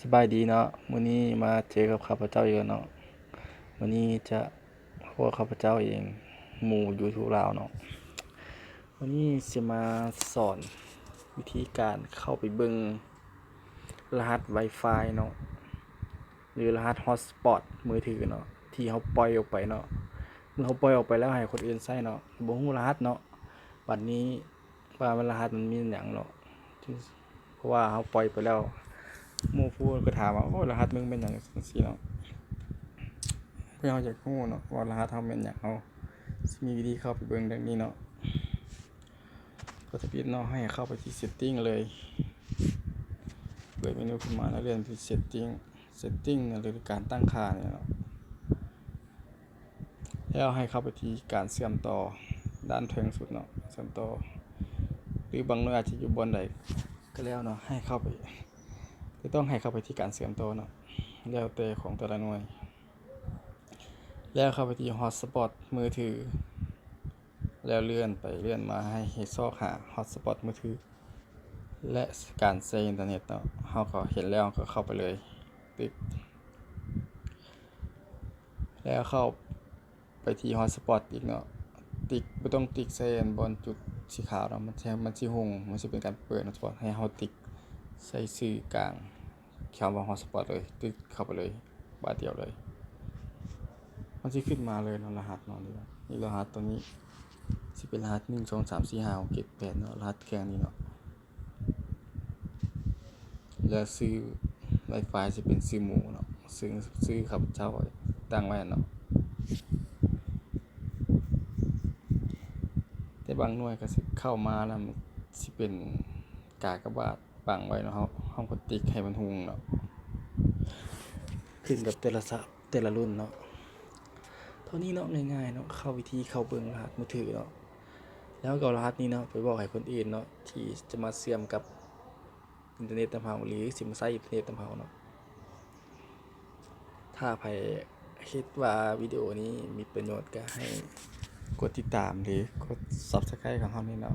ສະບາຍດີເນາະ, ມື້ນີ້ມາເຈີກັບຂ້າພະເຈົ້າອີກແລ້ວເນາະ. ມື້ນີ້ຈະ ພວກຂ້າພະເຈົ້າເອງ ໝູ່ຢູທູບລາວເນາະ. ມື້ນີ້ຊິມາສອນວິທີການເຂົ້າໄປເບິ່ງລະຫັດວາຍຟາຍເນາະ ຫຼືລະຫັດຮອດສະປອດມືຖືເນາະ ທີ່ເຮົາປ່ອຍອອກໄປເນາະ. ເມື່ອເຮົາປ່ອຍອອກໄປແລ້ວໃຫ້ຄົນອື່ນໃຊ້ເນາະ ບໍ່ຮູ້ລະຫັດເນາະ. ບັດນີ້ ວ່າມັນລະຫັດມັນແມ່ນຫຍັງເນາະ ເພາະວ່າເຮົາປ່ອຍໄປແລ້ວ ໝູ່ຜູ້ອື່ນກໍຖາມວ່າ ໂອ້ ລະຫັດມຶງແມ່ນຫຍັງ ຈັ່ງຊີ້ເນາະ. ເພື່ອເຮົາຢາກຮູ້ເນາະວ່າລະຫັດເຮົາແມ່ນຫຍັງ ເຮົາຊິມີວິທີເຂົ້າໄປເບິ່ງດັ່ງນີ້ເນາະ. ກໍທຳອິດເນາະ ໃຫ້ເຂົ້າໄປທີ່ເຊັດຕິ້ງເລີຍ ເປີດເມນູຂຶ້ນມາແລ້ວເລື່ອນໄປທີ່ເຊັດຕິ້ງ ເຊັດຕິ້ງ ຫຼືການຕັ້ງຄ່ານີ້ເນາະ. ແລ້ວໃຫ້ເຂົ້າໄປທີ່ການເຊື່ອມຕໍ່ດ້ານເທິງສຸດເນາະ ເຊື່ອມຕໍ່ ຫຼືບາງໜ່ວຍອາດຈະຢູ່ບ່ອນໃດກໍແລ້ວເນາະ ໃຫ້ເຂົ້າໄປ ຈະຕ້ອງໃຫ້ເຂົ້າໄປທີ່ການເຊື່ອມຕໍ່ເນາະ ແລ້ວແຕ່ຂອງແຕ່ລະໜ່ວຍ. ແລ້ວເຂົ້າໄປທີ່ຮອດສະປອດມືຖື ແລ້ວເລື່ອນໄປເລື່ອນມາ ໃຫ້ ໃຫ້ຊອກຫາຮອດສະປອດມືຖື ແລະ ການໃຊ້ອິນເຕີເນັດເນາະ. ເຮົາກໍເຫັນແລ້ວ ເຮົາກໍເຂົ້າໄປເລີຍ ຕຶກ ແລ້ວເຂົ້າໄປທີ່ຮອດສະປອດອີກເນາະ ຕິກ ບໍ່ຕ້ອງຕິກໃສ່ອັນບ່ອນຈຸດສີຂາວເນາະ ມັນຊິ ມັນຊິຮຸ່ງ ມັນຊິເປັນການເປີດຮອດສະປອດ. ໃຫ້ເຮົາຕິກໃສ່ຊື່ກາງ ຄຳວ່າຮອດສະປອດເລີຍ ຕຶກເຂົ້າໄປເລີຍ ບາດດຽວເລີຍ ມັນຊິຂຶ້ນມາເລີຍເນາະ ລະຫັດເນາະ. ນີ້ລະຫັດຕົວນີ້ຊິເປັນລະຫັດ ໜຶ່ງ ສອງ ສາມ ສີ່ ຫ້າ ຫົກ ເຈັດ ແປດເນາະ ລະຫັດແຂງນີ້ເນາະ. ແລ້ວຊື່ວາຍຟາຍຊິເປັນຊື່ໝູ່ເນາະ ຊຶ່ງຊື່ຂ້າພະເຈົ້າຕັ້ງໄວ້ເນາະ. ແຕ່ບາງໜ່ວຍກໍຊິເຂົ້າມາແລ້ວ ມັນຊິເປັນກາກະບາດບັງໄວ້ເນາະ ເຮົາ ເຮົາກໍຕິກໃຫ້ມັນຮຸ່ງເນາະ ຂຶ້ນກັບແຕ່ລະ ແຕ່ລະລຸ້ນເນາະ. ເທົ່ານີ້ເນາະ ງ່າຍໆເນາະ ເຂົ້າ ວິທີເຂົ້າເບິ່ງລະຫັດມືຖືເນາະ. ແລ້ວກໍເອົາລະຫັດນີ້ເນາະ ໄປບອກໃຫ້ຄົນອື່ນເນາະ ທີ່ຈະມາເຊື່ອມກັບອິນເຕີເນັດນຳເຮົາ ຫຼືຊິມາໃຊ້ອິນເຕີເນັດນຳເຮົາເນາະ. ຖ້າໃຜຄິດວ່າວິດີໂອນີ້ມີປະໂຫຍດ ກໍໃຫ້ກົດຕິດຕາມ ຫຼືກົດຊັບສະໄຄຣບຂອງເຮົານີ້ເນາະ.